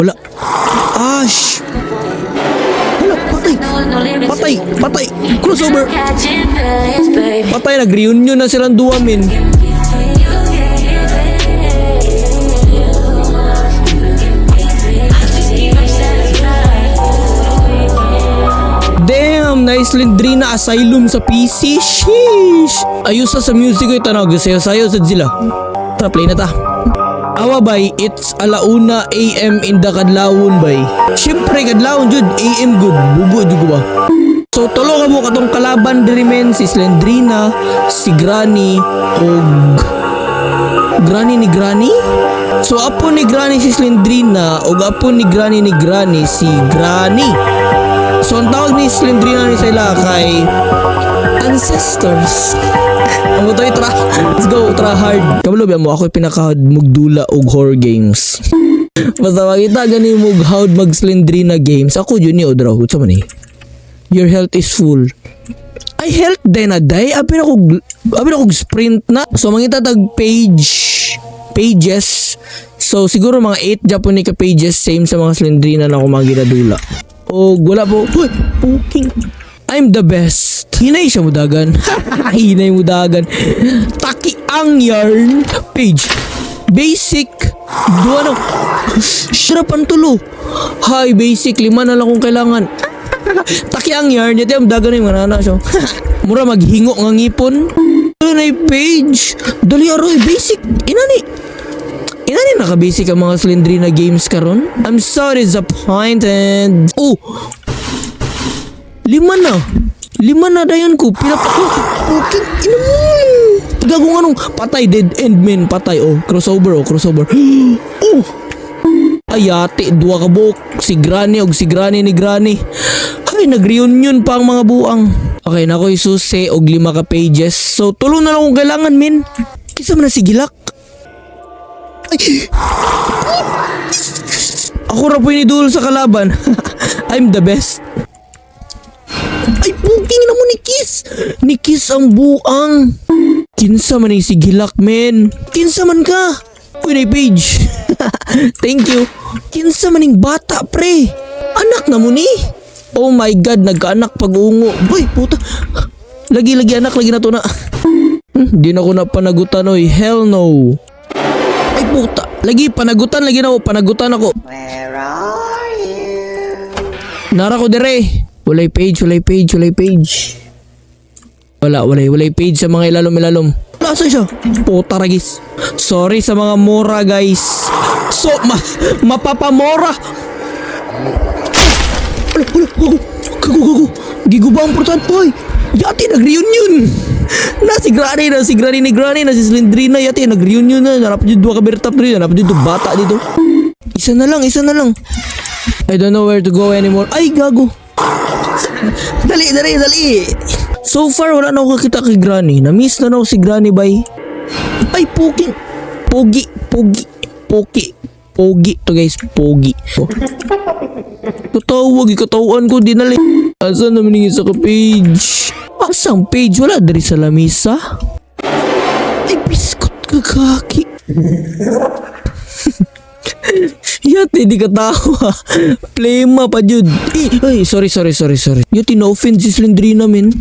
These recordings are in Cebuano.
Wala. Ash! Wala, patay! Patay! Patay! Crossover! Patay, nag-reunion na silang duwa, min. Damn! Nice Lindrina Asylum sa PC. Sheesh! Ayos sa music ko tanaw. Sayo-sayo sa sila. Tara, play na ta. Awa bay, it's alauna AM in the kadlawon bay. Siyempre, kadlawon jud, AM good. Bugo jud ko ba? So, tulo ka mo katong kalaban diri men, si Slendrina, si Granny, og Granny ni Granny? So, apo ni Granny si Slendrina, og apo ni Granny si Granny. So, ang tawag ni Slendrina ni sila kay ancestors. Ang butoy, tra. Let's go, tra hard. Kabalo ba mo, ako pinaka mugdula og horror games. Basta makita gani mo howd mag Slendrina games. Ako yun ni Odra. Unsa man eh? Your health is full. Ay, health din na day. Abi na kog sprint na. So mangita tag pages. So siguro mga 8 Japanese ka pages, same sa mga Slendrina na ako mga ginadula. O wala po. Uy, puking. I'm the best. Hinay siya mudagan. Hinay mudagan. Taki ang yarn. Page. Basic. Duha na. Shira pantulo. Hi, basic. Lima na lang kung kailangan. Taki ang yarn. Yati ang dagan na yung mga nana siya. Mura maghingo nga ngipon. Ano na yung page? Dali aroy. Basic. Inani. Inani naka-basic ang mga Slendrina games karon? I'm so disappointed. Oh! Lima na. Lima na dayon ko. Pinapako. Puking ina mo. Gagong anong patay, dead end men, patay, oh, crossover, oh, crossover. Oh, ayate, duha ka buok, si Granny og si Granny ni Granny. Ay, nag-reunion pa ang mga buang. Okay na ko susi og lima ka pages, so tulo na lang kung kailangan, min. Kinsa man na si Gilak? Ay! Ako ra po ni sa kalaban. I'm the best. Ay, puking na mo ni Kiss. Ni Kiss ang buang. Kinsa man ni si Gilak, men. Kinsa man ka? Uy, na page. Thank you. Kinsa man ning bata, pre. Anak na mo ni. Oh my God, nagkaanak pag-ungo. Uy, puta. Lagi, lagi anak, lagi na to na. Di na ko na panagutan, oy. Hell no. Ay, puta. Lagi, panagutan, lagi na ako. Panagutan ako. Where are you? Nara ko dire. Walay page, walay page, walay page. Wala, walay, walay page sa mga ilalom-ilalom. Wala sa siya. Puta ragis. Sorry sa mga mora, guys. So, mapapamora. Ala, ala, gago, gago, gago. Giguba ang portan. Uy, yati nag-reunion. Na si Granny, na si Granny ni Granny, na si Slendrina, yati nag-reunion na. Narap dito duha ka bertap dito, narap dito bata dito. Isa na lang, isa na lang. I don't know where to go anymore. Ay, gago. Dali, dali, dali. So far, wala na ako kakita kay Granny. Na-miss na ako si Granny, bay. Ay, puking. Pogi, pogi, poki. Pogi to, guys, pogi. Katawag, ikatawan ko, di nali. Asa naman yung isa ka page? Asang page? Wala diri sa lamisa. Ay, biskot ka, kaki. Yati, di ka tawa. Plema pa, jud. Eh, ay, sorry, sorry, sorry, sorry. Yati, na-offend si Slendrina, min.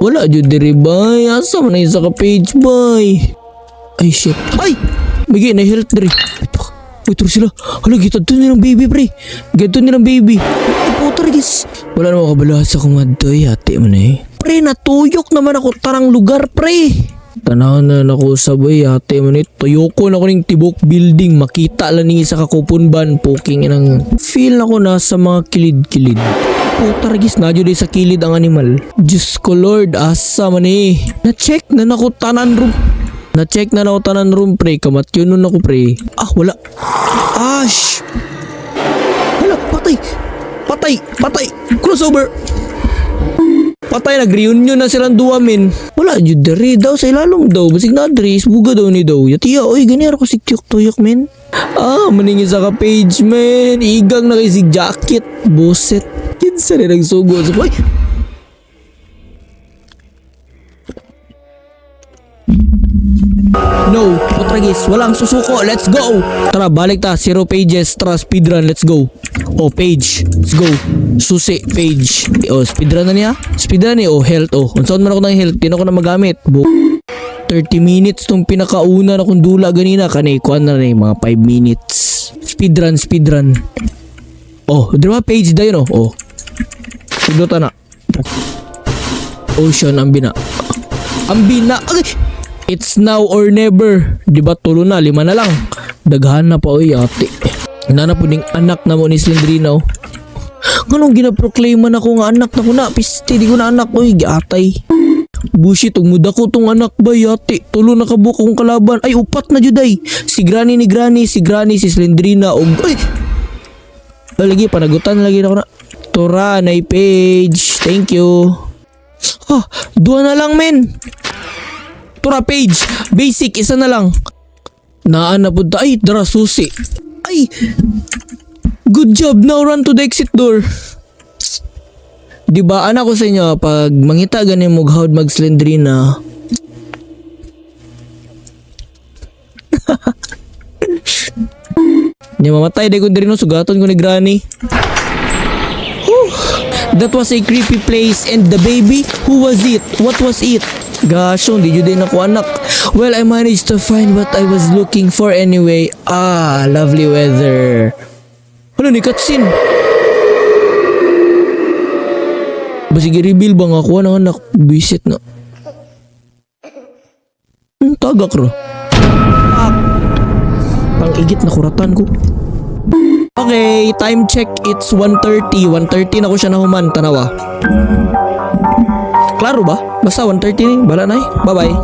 Wala, jud, diri, bay. Asa man na isa ka page, bay? Ay, shit. Ay! Migi, na health diri. Uy, turo sila. Hala, gitad to nilang baby, pre. Gito nilang baby. Ay, puta, guys. Wala naman kabala sa kumadoy. Ate mo na eh. Pre, natuyok naman ako tarang lugar, pre. Tanaw na nako sabay ate mo ni tuyoko na ko ning tibok building, makita lang ning isa ka coupon ban, poking inang feel na ko nasa mga kilid-kilid. Puta ragis na jud sa kilid ang animal. Diyos ko Lord, asa man eh. Na-check na nako tanan room. Na-check na nako tanan room, pre. Kamatyo nun ako, pre. Ah, wala. Ash. Wala, patay. Patay, patay. Crossover. Patay, nag-reunion na silang duwa, min. Wala, jud diri daw, sa ilalom daw. Basig na diri, isbuga daw ni daw. Yatiya, oy, gani ako si tuyok tuyok, min. Ah, maningin sa ka page, men. Igang na kay si jacket. Boset. Kinsa ni nagsugo sa ay! No, putragis, walang susuko. Let's go. Tara, balik ta. Zero pages. Tara, speedrun. Let's go. Oh, page. Let's go. Susi, page. Oh, speedrun na niya. Speedrun ni. Oh, health. Oh, unsaon man ako ng health? Di na ko na magamit. 30 minutes tong pinakauna na kong dula ganina. Kani, kuan na ni, mga 5 minutes. Speedrun, speedrun. Oh, di ba page dayon oh. Oh. Pindota na. Ocean ang bina. Ang bina. Ay! It's now or never. Di ba tulo na, lima na lang. Daghan na pa oy ate. Nana po ning anak na mo ni Slendrina oh. Nganong ginaproklaim man ako nga anak na ko na? Piste, di ko na anak oy, giatay. Bullshit, ug muda ko tong anak ba yate. Tulo na kabuok akong kalaban. Ay, upat na juday. Si Granny ni Granny, si Granny, si Slendrina og ay. Ay, lagi panagutan lagi na ko na. Tura na page. Thank you. Ah, duha na lang, men. Tura page. Basic, isa na lang. Naa na pud ta. Ay, dara susi. Ay. Good job. Now run to the exit door. Di ba anak ko sa inyo, pag mangita gani mo howd mag Slendrina. Nya mamatay day ko diri no, sugaton ko ni Granny. Whew. That was a creepy place and the baby, who was it? What was it? Gosh, hindi jud din ako anak. Well, I managed to find what I was looking for anyway. Ah, lovely weather. Ano ni cutscene? Basig reveal ba nga kuha ng anak? Bisit na. Tagak ra. Ah. Pang-igit na kuratan ko. Okay, time check. It's 1:30. 1:30 na ko siya nahuman. Tanawa. Klaro ba? Basta 1:30 ni. Bala na eh. Bye-bye.